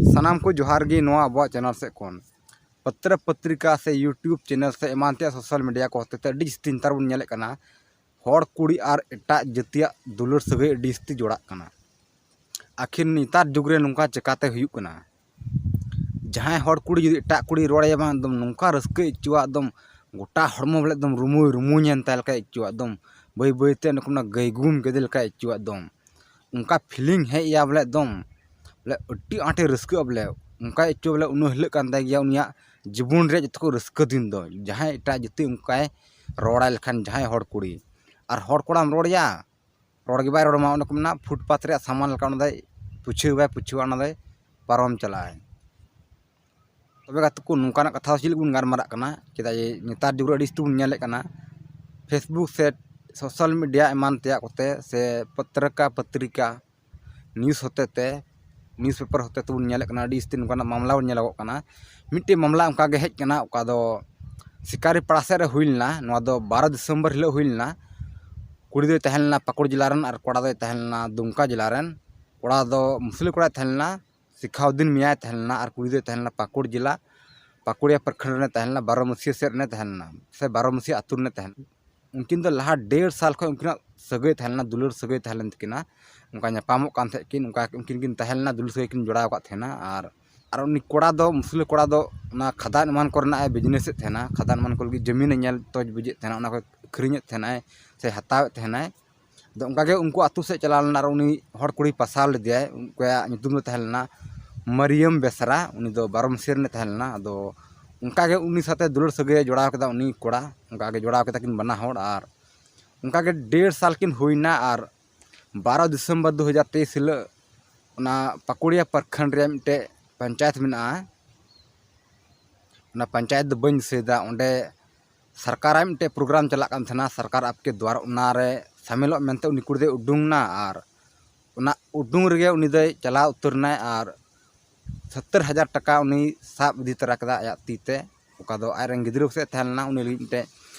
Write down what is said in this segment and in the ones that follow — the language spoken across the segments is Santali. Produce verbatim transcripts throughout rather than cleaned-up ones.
ᱥᱟᱱᱟᱢ ᱠᱚ ᱡᱚᱦᱟᱨ ᱜᱮ ᱱᱚᱣᱟ ᱟᱵᱚᱣᱟᱜ ᱪᱮᱱᱮᱞ ᱥᱮᱫ ᱠᱷᱚᱱ᱾ ᱯᱚᱛᱨᱚ ᱯᱚᱛᱨᱤᱠᱟ ᱥᱮ YouTube ᱪᱮᱱᱮᱞ ᱥᱮ ᱮᱢᱟᱱ ᱛᱮᱭᱟᱜ ᱥᱳᱥᱟᱞ ᱢᱤᱰᱤᱭᱟ ᱠᱚ ᱦᱚᱛᱮ ᱛᱮ ᱟᱹᱰᱤ ᱡᱟᱹᱥᱛᱤ ᱱᱮᱛᱟᱨ ᱵᱚᱱ ᱧᱮᱞᱮᱫ ᱠᱟᱱᱟ, ᱦᱚᱲ ᱠᱩᱲᱤ ᱟᱨ ᱮᱴᱟᱜ ᱡᱟᱹᱛᱤᱭᱟᱜ ᱫᱩᱞᱟᱹᱲ ᱥᱟᱹᱜᱟᱹᱭ ᱟᱹᱰᱤ ᱡᱟᱹᱥᱛᱤ ᱡᱚᱲᱟᱜ ᱠᱟᱱᱟ᱾ ᱟᱹᱠᱷᱤᱨ ᱱᱮᱛᱟᱨ ᱡᱩᱜᱽ ᱨᱮ ᱱᱚᱝᱠᱟ ᱪᱮᱠᱟᱛᱮ ᱦᱩᱭᱩᱜ ᱠᱟᱱᱟ? ᱡᱟᱦᱟᱸᱭ ᱦᱚᱲ ᱠᱩᱲᱤ ᱡᱩᱫᱤ ᱮᱴᱟᱜ ᱠᱩᱲᱤ ᱨᱚᱲ ᱟᱭᱟ ᱵᱟᱝ, ᱮᱠᱫᱚᱢ ᱱᱚᱝᱠᱟ ᱨᱟᱹᱥᱠᱟᱹ ᱟᱹᱭᱠᱟᱹᱣᱟ, ᱮᱠᱫᱚᱢ ᱜᱚᱴᱟ ᱦᱚᱲᱢᱚ ᱵᱚᱞᱮ ᱮᱠᱫᱚᱢ ᱨᱩᱢᱩᱭ ᱨᱩᱢᱩᱭ ᱮᱱ ᱛᱟᱭ ᱞᱮᱠᱟ ᱟᱹᱭᱠᱟᱹᱣᱟ, ᱮᱠᱫᱚᱢ ᱵᱟᱹᱭ ᱵᱟᱹᱭ ᱛᱮ ᱚᱱᱮ ᱠᱚ ᱢᱮᱱᱟ ᱜᱟᱹᱭᱜᱩᱢ ᱜᱮᱫᱮ ᱞᱮᱠᱟ ᱟᱹᱭᱠᱟᱹᱣᱟ, ᱮᱠᱫᱚᱢ ᱚᱱᱠᱟ feeling ᱦᱮᱡ ᱟᱭᱟ ᱵᱚᱞᱮ ᱮᱠᱫᱚᱢ ᱵᱚᱞᱮ ᱟᱹᱰᱤ ᱟᱸᱴᱮ ᱨᱟᱹᱥᱠᱟᱹᱜᱼᱟ ᱵᱚᱞᱮ᱾ ᱚᱱᱠᱟ ᱟᱹᱭᱠᱟᱹᱣ ᱵᱚᱞᱮ ᱩᱱᱟᱹ ᱦᱤᱞᱳᱜ ᱠᱟᱱ ᱛᱟᱭ ᱜᱮᱭᱟ ᱩᱱᱤᱭᱟᱜ ᱡᱤᱵᱚᱱ ᱨᱮᱭᱟᱜ ᱡᱚᱛᱚ ᱠᱷᱚᱱ ᱨᱟᱹᱥᱠᱟᱹ ᱫᱤᱱ ᱫᱚ, ᱡᱟᱦᱟᱸᱭ ᱮᱴᱟᱜ ᱡᱟᱹᱛᱤ ᱚᱱᱠᱟᱭ ᱨᱚᱲᱟᱭ ᱞᱮᱠᱷᱟᱱ ᱡᱟᱦᱟᱸᱭ ᱦᱚᱲ ᱠᱩᱲᱤ᱾ ᱟᱨ ᱦᱚᱲ ᱠᱚᱲᱟᱢ ᱨᱚᱲ ᱟᱭᱟ, ᱨᱚᱲ ᱜᱮ ᱵᱟᱭ ᱨᱚᱲ ᱟᱢᱟ᱾ ᱚᱸᱰᱮ ᱠᱚ ᱢᱮᱱᱟ ᱯᱷᱩᱴᱯᱟᱛ ᱨᱮᱭᱟᱜ ᱥᱟᱢᱟᱱ ᱞᱮᱠᱟ, ᱚᱱᱟ ᱫᱚᱭ ᱯᱩᱪᱷᱟᱹᱣ ᱵᱟᱭ ᱯᱩᱪᱷᱟᱹᱣᱟ, ᱚᱱᱟ ᱫᱚᱭ ᱯᱟᱨᱚᱢ ᱪᱟᱞᱟᱜᱼᱟᱭ᱾ ᱛᱚᱵᱮ ᱜᱟᱛᱮ ᱠᱚ, ᱱᱚᱝᱠᱟᱱᱟᱜ ᱠᱟᱛᱷᱟ ᱫᱚ ᱪᱮᱫ ᱞᱟᱹᱜᱤᱫ ᱵᱚᱱ ᱜᱟᱞᱢᱟᱨᱟᱜ ᱠᱟᱱᱟ? ᱪᱮᱫᱟᱜ ᱡᱮ ᱱᱮᱛᱟᱨ ᱡᱩᱜᱽ ᱨᱮ ᱟᱹᱰᱤ ᱡᱟᱹᱥᱛᱤ ᱵᱚᱱ ᱧᱮᱞᱮᱫ ᱠᱟᱱᱟ, Facebook ᱥᱮ ᱥᱳᱥᱟᱞ ᱢᱤᱰᱤᱭᱟ ᱮᱢᱟᱱ ᱛᱮᱭᱟᱜ ᱠᱚᱛᱮ ᱥᱮ ᱯᱚᱛᱨᱤᱠᱟ ᱯᱚᱛᱨᱤᱠᱟ news ᱦᱚᱛᱮ ᱛᱮ, news paper ᱦᱚᱛᱮ ᱛᱮᱵᱚᱱ ᱧᱮᱞᱮᱫ ᱠᱟᱱᱟ, ᱟᱹᱰᱤ ᱡᱟᱹᱥᱛᱤ ᱱᱚᱝᱠᱟᱱᱟᱜ ᱢᱟᱢᱞᱟ ᱵᱚᱱ ᱧᱮᱞᱚᱜᱚᱜ ᱠᱟᱱᱟ᱾ ᱢᱤᱫᱴᱮᱡ ᱢᱟᱢᱞᱟ ᱚᱱᱠᱟ ᱜᱮ ᱦᱮᱡ ᱠᱟᱱᱟ, ᱚᱠᱟ ᱫᱚ ᱥᱤᱠᱟᱨᱤᱯᱟᱲᱟ ᱥᱮᱫ ᱨᱮ ᱦᱩᱭ ᱞᱮᱱᱟ᱾ ᱱᱚᱣᱟ ᱫᱚ ᱵᱟᱨᱚ ᱰᱤᱥᱮᱢᱵᱚᱨ ᱦᱤᱞᱳᱜ ᱦᱩᱭ ᱞᱮᱱᱟ᱾ ᱠᱩᱲᱤ ᱫᱚᱭ ᱛᱟᱦᱮᱸ ᱞᱮᱱᱟ ᱯᱟᱹᱠᱩᱲ ᱡᱮᱞᱟ ᱨᱮᱱ ᱟᱨ ᱠᱚᱲᱟ ᱫᱚᱭ ᱛᱟᱦᱮᱸ ᱞᱮᱱᱟ ᱫᱩᱢᱠᱟ ᱡᱮᱞᱟ ᱨᱮᱱ᱾ ᱠᱚᱲᱟ ᱫᱚ ᱢᱩᱥᱞᱟᱹ ᱠᱚᱲᱟᱭ ᱛᱟᱦᱮᱸ ᱞᱮᱱᱟ, ᱥᱤᱠᱷᱟᱣᱩᱫᱫᱤᱱ ᱢᱤᱭᱟᱭ ᱛᱟᱦᱮᱸ ᱞᱮᱱᱟ, ᱟᱨ ᱠᱩᱲᱤ ᱫᱚᱭ ᱛᱟᱦᱮᱸ ᱞᱮᱱᱟ ᱯᱟᱹᱠᱩᱲ ᱡᱮᱞᱟ, ᱯᱟᱹᱠᱩᱲᱤᱭᱟ ᱯᱨᱚᱠᱷᱚᱸᱰ ᱨᱮ ᱛᱟᱦᱮᱸ ᱞᱮᱱᱟ, ᱵᱟᱨᱚ ᱢᱟᱹᱥᱤᱭᱟᱹ ᱥᱮᱫ ᱨᱮ ᱛᱟᱦᱮᱸ ᱞᱮᱱᱟ, ᱥᱮ ᱵᱟᱨᱚ ᱢᱟᱹᱥᱤᱭᱟᱹ ᱟᱹᱛᱩ ᱨᱮ ᱛᱟᱦᱮᱸ ᱞᱮᱱᱟ᱾ ᱩᱱᱠᱤᱱ ᱫᱚ ᱞᱟᱦᱟ ᱰᱮᱲ ᱥᱟᱞ ᱠᱷᱚᱱ ᱩᱱᱠᱤᱱᱟᱜ ᱥᱟᱹᱜᱟᱹᱭ ᱛᱟᱦᱮᱸ ᱞᱮᱱᱟ, ᱫᱩᱞᱟᱹᱲ ᱥᱟᱹᱜᱟᱹᱭ ᱛᱟᱦᱮᱸ ᱞᱮᱱ ᱛᱟᱹᱠᱤᱱᱟ᱾ ᱚᱱᱠᱟ ᱧᱟᱯᱟᱢᱚᱜ ᱠᱟᱱ ᱛᱟᱦᱮᱸᱫ ᱠᱤᱱ, ᱚᱱᱠᱟ ᱩᱱᱠᱤᱱ ᱠᱤᱱ ᱛᱟᱦᱮᱸ ᱞᱮᱱᱟ, ᱫᱩᱞᱟᱹᱲ ᱥᱟᱹᱜᱟᱹᱭ ᱠᱤᱱ ᱡᱚᱲᱟᱣ ᱟᱠᱟᱫ ᱛᱟᱦᱮᱱᱟ᱾ ᱟᱨ, ᱟᱨ ᱩᱱᱤ ᱠᱚᱲᱟ ᱫᱚ, ᱢᱩᱥᱞᱟᱹ ᱠᱚᱲᱟ ᱫᱚ ᱚᱱᱟ ᱠᱷᱟᱫᱟᱱ ᱮᱢᱟᱱ ᱠᱚᱨᱮᱱᱟᱜ ᱮ business ᱮᱫ ᱛᱟᱦᱮᱱᱟ, ᱠᱷᱟᱫᱟᱱ ᱮᱢᱟᱱ ᱠᱚ ᱞᱟᱹᱜᱤᱫ ᱡᱚᱢᱤᱱ ᱮ ᱧᱮᱞ ᱛᱚᱡ ᱵᱩᱡᱮᱫ ᱛᱟᱦᱮᱱᱟ, ᱚᱱᱟ ᱠᱚ ᱟᱹᱠᱷᱨᱤᱧᱮᱫ ᱛᱟᱦᱮᱱᱟᱭ ᱥᱮ ᱦᱟᱛᱟᱣᱮᱫ ᱛᱟᱦᱮᱱᱟᱭ᱾ ᱟᱫᱚ ᱚᱱᱠᱟᱜᱮ ᱩᱱᱠᱩ ᱟᱹᱛᱩ ᱥᱮᱫ ᱪᱟᱞᱟᱣ ᱞᱮᱱᱟ ᱟᱨ ᱩᱱᱤ ᱦᱚᱲ ᱠᱩᱲᱤ ᱯᱟᱥᱟᱣ ᱞᱮᱫᱮᱭᱟᱭ᱾ ᱚᱠᱚᱭᱟᱜ ᱧᱩᱛᱩᱢ ᱫᱚ ᱛᱟᱦᱮᱸ ᱞᱮᱱᱟ ᱢᱟᱨᱤᱭᱟᱢ ᱵᱮᱥᱨᱟ, ᱩᱱᱤ ᱫᱚ ᱵᱟᱨᱚ ᱢᱟᱹᱥᱤᱭᱟᱹ ᱨᱮᱱᱮ ᱛᱟᱦᱮᱸ ᱞᱮᱱᱟ᱾ ᱟᱫᱚ ᱚᱱᱠᱟᱜᱮ ᱩᱱᱤ ᱥᱟᱶᱛᱮ ᱫᱩᱞᱟᱹᱲ ᱥᱟᱹᱜᱟᱹᱭᱮ ᱡᱚᱲᱟᱣ ᱠᱮᱫᱟ ᱩᱱᱤ ᱠᱚᱲᱟ, ᱚᱱᱠᱟᱜᱮ ᱡᱚᱲᱟᱣ ᱠᱮᱫᱟ ᱠᱤᱱ ᱵᱟᱱᱟ ᱦᱚᱲ᱾ ᱟᱨ ᱚᱱᱠᱟᱜᱮ ᱰᱮᱲ ᱥᱟᱞ ᱠᱤᱱ ᱦᱩᱭᱱᱟ᱾ ᱟᱨ ᱵᱟᱨᱚ ᱰᱤᱥᱮᱢᱵᱚᱨ ᱫᱩ ᱦᱟᱡᱟᱨ ᱛᱮᱭᱤᱥ ᱦᱤᱞᱳᱜ ᱚᱱᱟ ᱯᱟᱠᱩᱲᱤᱭᱟ ᱯᱨᱚᱠᱷᱚᱸᱰ ᱨᱮᱭᱟᱜ ᱢᱤᱫᱴᱮᱡ ᱯᱚᱧᱪᱟᱭᱮᱛ ᱢᱮᱱᱟᱜᱼᱟ, ᱚᱱᱟ ᱯᱚᱧᱪᱟᱭᱮᱛ ᱫᱚ ᱵᱟᱹᱧ ᱫᱤᱥᱟᱹᱭᱮᱫᱟ, ᱚᱸᱰᱮ ᱥᱚᱨᱠᱟᱨᱟᱜ ᱢᱤᱫᱴᱮᱡ program ᱪᱟᱞᱟᱜ ᱠᱟᱱ ᱛᱟᱦᱮᱱᱟ, ᱥᱚᱨᱠᱟᱨ ᱟᱯᱠᱮ ᱫᱩᱣᱟᱨ, ᱚᱱᱟᱨᱮ ᱥᱟᱢᱤᱞᱚᱜ ᱢᱮᱱᱛᱮ ᱩᱱᱤ ᱠᱩᱲᱤ ᱫᱚᱭ ᱩᱰᱩᱝ ᱮᱱᱟ᱾ ᱟᱨ ᱚᱱᱟ ᱩᱰᱩᱝ ᱨᱮᱜᱮ ᱩᱱᱤ ᱫᱚᱭ ᱪᱟᱞᱟᱣ ᱩᱛᱟᱹᱨ ᱮᱱᱟᱭ ᱟᱨ ᱥᱚᱛᱛᱚᱨ ᱦᱟᱡᱟᱨ ᱴᱟᱠᱟ ᱩᱱᱤ ᱥᱟᱵ ᱤᱫᱤ ᱛᱚᱨᱟ ᱠᱮᱫᱟ ᱟᱭᱟᱜ ᱛᱤ ᱛᱮ᱾ ᱚᱠᱟ ᱫᱚ ᱟᱡ ᱨᱮᱱ ᱜᱤᱫᱽᱨᱟᱹ ᱯᱟᱥᱮᱡ ᱛᱟᱦᱮᱸ ᱞᱮᱱᱟ, ᱩᱱᱤ ᱞᱟᱹᱜᱤᱫ ᱢᱤᱫᱴᱮᱡ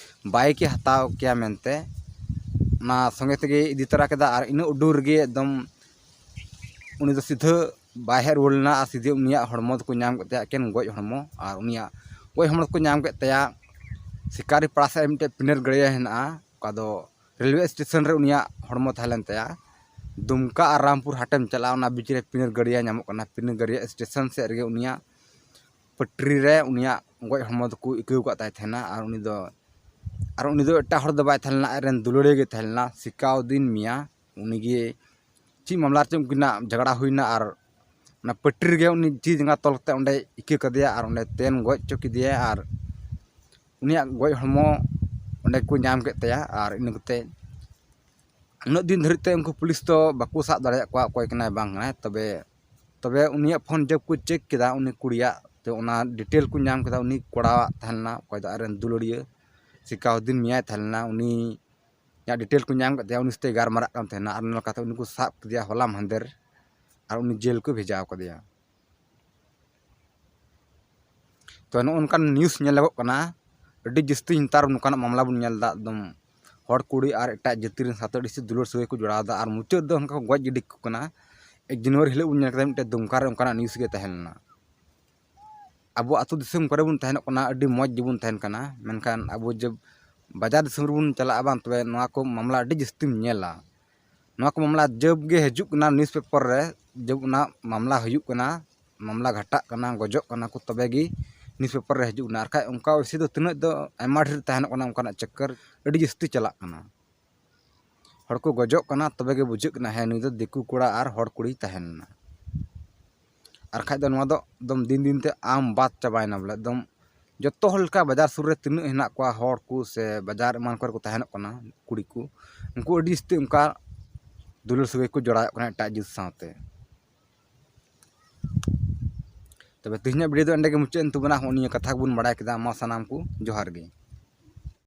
bike ᱮ ᱦᱟᱛᱟᱣ ᱠᱮᱭᱟ ᱢᱮᱱᱛᱮ, ᱚᱱᱟ ᱥᱚᱸᱜᱮ ᱛᱮᱜᱮ ᱤᱫᱤ ᱛᱚᱨᱟ ᱠᱮᱫᱟ᱾ ᱟᱨ ᱤᱱᱟᱹ ᱩᱰᱩᱝ ᱨᱮᱜᱮ ᱮᱠᱫᱚᱢ ᱩᱱᱤ ᱫᱚ ᱥᱤᱫᱷᱟᱹ ᱵᱟᱭ ᱦᱮᱡ ᱨᱩᱣᱟᱹᱲ ᱞᱮᱱᱟ ᱟᱨ ᱥᱤᱫᱷᱟᱹ ᱩᱱᱤᱭᱟᱜ ᱦᱚᱲᱢᱚ ᱫᱚᱠᱚ ᱧᱟᱢ ᱠᱮᱫ ᱛᱟᱭᱟ, ᱮᱠᱮᱱ ᱜᱚᱡ ᱦᱚᱲᱢᱚ᱾ ᱟᱨ ᱩᱱᱤᱭᱟᱜ ᱜᱚᱡ ᱦᱚᱲᱢᱚ ᱫᱚᱠᱚ ᱧᱟᱢ ᱠᱮᱫ ᱛᱟᱭᱟ ᱥᱤᱠᱟᱨᱤ ᱯᱟᱲᱟ ᱥᱮᱫ ᱨᱮ ᱢᱤᱫᱴᱮᱡ ᱯᱤᱱᱟᱨ ᱜᱟᱹᱲᱭᱟᱹ ᱦᱮᱱᱟᱜᱼᱟ, ᱚᱠᱟ ᱫᱚ ᱨᱮᱞᱣᱮ ᱥᱴᱮᱥᱚᱱ ᱨᱮ ᱩᱱᱤᱭᱟᱜ ᱦᱚᱲᱢᱚ ᱛᱟᱦᱮᱸ ᱞᱮᱱ ᱛᱟᱭᱟ᱾ ᱫᱩᱢᱠᱟ ᱟᱨ ᱨᱟᱢᱯᱩᱨ ᱦᱟᱴᱮᱢ ᱪᱟᱞᱟᱜᱼᱟ, ᱚᱱᱟ ᱵᱤᱪ ᱨᱮ ᱯᱤᱱᱟᱨ ᱜᱟᱹᱲᱭᱟᱹ ᱧᱟᱢᱚᱜ ᱠᱟᱱᱟ᱾ ᱯᱤᱱᱟᱨ ᱜᱟᱹᱲᱭᱟᱹ ᱥᱴᱮᱥᱚᱱ ᱥᱮᱫ ᱨᱮᱜᱮ ᱩᱱᱤᱭᱟᱜ ᱯᱟᱹᱴᱨᱤ ᱨᱮ ᱩᱱᱤᱭᱟᱜ ᱜᱚᱡ ᱦᱚᱲᱢᱚ ᱫᱚᱠᱚ ᱟᱹᱭᱠᱟᱹᱣ ᱠᱟᱫ ᱛᱟᱭ ᱛᱟᱦᱮᱱᱟ᱾ ᱟᱨ ᱩᱱᱤ ᱫᱚ, ᱟᱨ ᱩᱱᱤ ᱫᱚ ᱮᱴᱟᱜ ᱦᱚᱲ ᱫᱚ ᱵᱟᱭ ᱛᱟᱦᱮᱸ ᱞᱮᱱᱟ, ᱟᱡ ᱨᱮᱱ ᱫᱩᱞᱟᱹᱲᱤᱭᱟᱹ ᱜᱮ ᱛᱟᱦᱮᱸ ᱞᱮᱱᱟ, ᱥᱤᱠᱟᱣᱫᱤᱱ ᱢᱤᱭᱟ᱾ ᱩᱱᱤᱜᱮ ᱪᱮᱫ ᱢᱟᱢᱞᱟ ᱨᱮᱪᱚ ᱩᱱᱠᱤᱱᱟᱜ ᱡᱷᱟᱜᱽᱲᱟ ᱦᱩᱭᱱᱟ ᱟᱨ ᱚᱱᱟ ᱯᱟᱹᱴᱨᱤ ᱨᱮᱜᱮ ᱩᱱᱤ ᱛᱤ ᱡᱟᱸᱜᱟ ᱛᱚᱞ ᱠᱟᱛᱮ ᱚᱸᱰᱮ ᱤᱠᱟᱹ ᱠᱟᱫᱮᱭᱟ ᱟᱨ ᱚᱸᱰᱮ ᱛᱮᱱ ᱜᱚᱡ ᱦᱚᱪᱚ ᱠᱮᱫᱮᱭᱟ᱾ ᱟᱨ ᱩᱱᱤᱭᱟᱜ ᱜᱚᱡ ᱦᱚᱲᱢᱚ ᱚᱸᱰᱮ ᱠᱚ ᱧᱟᱢ ᱠᱮᱫ ᱛᱟᱭᱟ᱾ ᱟᱨ ᱤᱱᱟᱹ ᱠᱟᱛᱮ ᱩᱱᱟᱹᱜ ᱫᱤᱱ ᱫᱷᱟᱹᱨᱤᱡ ᱛᱮ ᱩᱱᱠᱩ ᱯᱩᱞᱤᱥ ᱫᱚ ᱵᱟᱠᱚ ᱥᱟᱵ ᱫᱟᱲᱮᱭᱟᱜ ᱠᱚᱣᱟ, ᱚᱠᱚᱭ ᱠᱟᱱᱟᱭ ᱵᱟᱝ ᱠᱟᱱᱟᱭ᱾ ᱛᱚᱵᱮ, ᱛᱚᱵᱮ ᱩᱱᱤᱭᱟᱜ ᱯᱷᱳᱱ ᱡᱚᱵ ᱠᱚ ᱪᱮᱠ ᱠᱮᱫᱟ ᱩᱱᱤ ᱠᱩᱲᱤᱭᱟᱜ, ᱛᱚ ᱚᱱᱟ ᱰᱤᱴᱮᱞ ᱠᱚ ᱧᱟᱢ ᱠᱮᱫᱟ ᱩᱱᱤ ᱠᱚᱲᱟᱣᱟᱜ ᱛᱟᱦᱮᱸ ᱞᱮᱱᱟ, ᱚᱠᱚᱭ ᱫᱚ ᱟᱡᱨᱮᱱ ᱫᱩᱞᱟᱹᱲᱤᱭᱟᱹ ᱥᱤᱠᱟᱣᱫᱤᱱ ᱢᱤᱭᱟᱭ ᱛᱟᱦᱮᱸ ᱞᱮᱱᱟ᱾ ᱩᱱᱤᱭᱟᱜ ᱰᱤᱴᱮᱞ ᱠᱚ ᱧᱟᱢ ᱠᱮᱫ ᱛᱟᱭᱟ, ᱩᱱᱤ ᱥᱟᱛᱮ ᱜᱟᱞᱢᱟᱨᱟᱜ ᱠᱟᱱ ᱛᱟᱦᱮᱱᱟ᱾ ᱟᱨ ᱚᱱᱟ ᱞᱮᱠᱟᱛᱮ ᱩᱱᱤ ᱠᱚ ᱥᱟᱵ ᱠᱮᱫᱮᱭᱟ ᱦᱚᱞᱟ ᱢᱟᱦᱫᱮᱨ ᱟᱨ ᱩᱱᱤ ᱡᱮᱞ ᱠᱚ ᱵᱷᱮᱡᱟ ᱠᱟᱫᱮᱭᱟ᱾ ᱛᱚ ᱱᱚᱜᱼᱚ ᱱᱚᱝᱠᱟᱱ ᱱᱤᱭᱩᱡᱽ ᱧᱮᱞᱚᱜᱚᱜ ᱠᱟᱱᱟ, ᱟᱹᱰᱤ ᱡᱟᱹᱥᱛᱤ ᱱᱮᱛᱟᱨ ᱱᱚᱝᱠᱟᱱᱟᱜ ᱢᱟᱢᱞᱟ ᱵᱚᱱ ᱧᱮᱞ ᱮᱫᱟ᱾ ᱮᱠᱫᱚᱢ ᱦᱚᱲ ᱠᱩᱲᱤ ᱟᱨ ᱮᱴᱟᱜ ᱡᱟᱹᱛᱤ ᱨᱮᱱ ᱥᱟᱶᱛᱮ ᱟᱹᱰᱤ ᱡᱟᱹᱥᱛᱤ ᱫᱩᱞᱟᱹᱲ ᱥᱟᱹᱜᱟᱹᱭ ᱠᱚ ᱡᱚᱲᱟᱣ ᱮᱫᱟ ᱟᱨ ᱢᱩᱪᱟᱹᱫ ᱫᱚ ᱚᱱᱠᱟ ᱠᱚ ᱜᱚᱡ ᱜᱤᱰᱤ ᱠᱟᱠᱚ ᱠᱟᱱᱟ᱾ ᱮᱠ ᱡᱟᱱᱩᱣᱟᱨᱤ ᱦᱤᱞᱳᱜ ᱵᱚᱱ ᱧᱮᱞ ᱠᱮᱫᱟ ᱢᱤᱫᱴᱮᱱ ᱫᱩᱢᱠᱟ ᱨᱮ ᱚᱱᱠᱟᱱᱟᱜ ᱱᱤᱭᱩᱡᱽ ᱜᱮ ᱛᱟᱦᱮᱸ ᱞᱮᱱᱟ᱾ ᱟᱵᱚ ᱟᱹᱛᱩ ᱫᱤᱥᱚᱢ ᱠᱚᱨᱮ ᱵᱚᱱ ᱛᱟᱦᱮᱱᱚᱜ ᱠᱟᱱᱟ, ᱟᱹᱰᱤ ᱢᱚᱡᱽ ᱜᱮᱵᱚᱱ ᱛᱟᱦᱮᱱ ᱠᱟᱱᱟ, ᱢᱮᱱᱠᱷᱟᱱ ᱟᱵᱚ ᱡᱮ ᱵᱟᱡᱟᱨ ᱫᱤᱥᱚᱢ ᱨᱮᱵᱚᱱ ᱪᱟᱞᱟᱜᱼᱟ ᱵᱟᱝ, ᱛᱚᱵᱮ ᱱᱚᱣᱟ ᱠᱚ ᱢᱟᱢᱞᱟ ᱟᱹᱰᱤ ᱡᱟᱹᱥᱛᱤᱢ ᱧᱮᱞᱟ᱾ ᱱᱚᱣᱟ ᱠᱚ ᱢᱟᱢᱞᱟ ᱡᱟᱹᱵ ᱜᱮ ᱦᱤᱡᱩᱜ ᱠᱟᱱᱟ ᱱᱤᱭᱩᱡᱽ ᱯᱮᱯᱟᱨ ᱨᱮ, ᱡᱟᱹᱵ ᱚᱱᱟ ᱢᱟᱢᱞᱟ ᱦᱩᱭᱩᱜ ᱠᱟᱱᱟ, ᱢᱟᱢᱞᱟ ᱜᱷᱟᱴᱟᱜ ᱠᱟᱱᱟ, ᱜᱚᱡᱚᱜ ᱠᱟᱱᱟ ᱠᱚ, ᱛᱚᱵᱮ ᱜᱮ ᱱᱤᱭᱩᱡᱽ ᱯᱮᱯᱟᱨ ᱨᱮ ᱦᱤᱡᱩᱜ ᱠᱟᱱᱟ᱾ ᱟᱨ ᱠᱷᱟᱡ ᱚᱱᱠᱟ ᱚᱭᱥᱮ ᱫᱚ ᱛᱤᱱᱟᱹᱜ ᱫᱚ ᱟᱭᱢᱟ ᱰᱷᱮᱨ ᱛᱟᱦᱮᱱᱚᱜ ᱠᱟᱱᱟ, ᱚᱱᱠᱟᱱᱟᱜ ᱪᱟᱠᱠᱟᱨ ᱟᱹᱰᱤ ᱡᱟᱹᱥᱛᱤ ᱪᱟᱞᱟᱜ ᱠᱟᱱᱟ᱾ ᱦᱚᱲ ᱠᱚ ᱜᱚᱡᱚᱜ ᱠᱟᱱᱟ, ᱛᱚᱵᱮ ᱜᱮ ᱵᱩᱡᱷᱟᱹᱜ ᱠᱟᱱᱟ, ᱦᱮᱸ, ᱱᱩᱭ ᱫᱚ ᱫᱤᱠᱩ ᱠᱚᱲᱟ ᱟᱨ ᱦᱚᱲ ᱠᱩᱲᱤᱭ ᱛᱟᱦᱮᱸ ᱞᱮᱱᱟ᱾ ᱟᱨ ᱠᱷᱟᱡ ᱫᱚ ᱱᱚᱣᱟ ᱫᱚ ᱮᱠᱫᱚᱢ ᱫᱤᱱ ᱫᱤᱱ ᱛᱮ ᱟᱢ ᱵᱟᱫ ᱪᱟᱵᱟᱭᱮᱱᱟ ᱵᱚᱞᱮ, ᱮᱠᱫᱚᱢ ᱡᱚᱛᱚ ᱦᱚᱲ ᱞᱮᱠᱟ ᱵᱟᱡᱟᱨ ᱥᱩᱨ ᱨᱮ ᱛᱤᱱᱟᱹᱜ ᱦᱮᱱᱟᱜ ᱠᱚᱣᱟ ᱦᱚᱲ ᱠᱚ ᱥᱮ ᱵᱟᱡᱟᱨ ᱮᱢᱟᱱ ᱠᱚᱨᱮ ᱠᱚ ᱛᱟᱦᱮᱱᱚᱜ ᱠᱟᱱᱟ ᱠᱩᱲᱤ ᱠᱚ, ᱩᱱᱠᱩ ᱟᱹᱰᱤ ᱡᱟᱹᱥᱛᱤ ᱚᱱᱠᱟ ᱫᱩᱞᱟᱹᱲ ᱥᱟᱹᱜᱟᱹᱭ ᱠᱚ ᱡᱚᱲᱟᱣᱮᱫ ᱠᱟᱱᱟ ᱮᱴᱟᱜ ᱡᱟᱹᱛ ᱥᱟᱶᱛᱮ᱾ ᱛᱚᱵᱮ ᱛᱮᱦᱮᱧᱟᱜ ᱵᱷᱤᱰᱤᱭᱳ ᱫᱚ ᱮᱸᱰᱮ ᱜᱮ ᱢᱩᱪᱟᱹᱫ ᱮᱱ ᱛᱟᱵᱚᱱᱟ᱾ ᱦᱚᱸᱜᱼᱚ ᱱᱤᱭᱟᱹ ᱠᱟᱛᱷᱟ ᱜᱮᱵᱚᱱ ᱵᱟᱲᱟᱭ ᱠᱮᱫᱟ᱾ ᱢᱟ ᱥᱟᱱᱟᱢ ᱠᱚ ᱡᱚᱦᱟᱨ ᱜᱮ᱾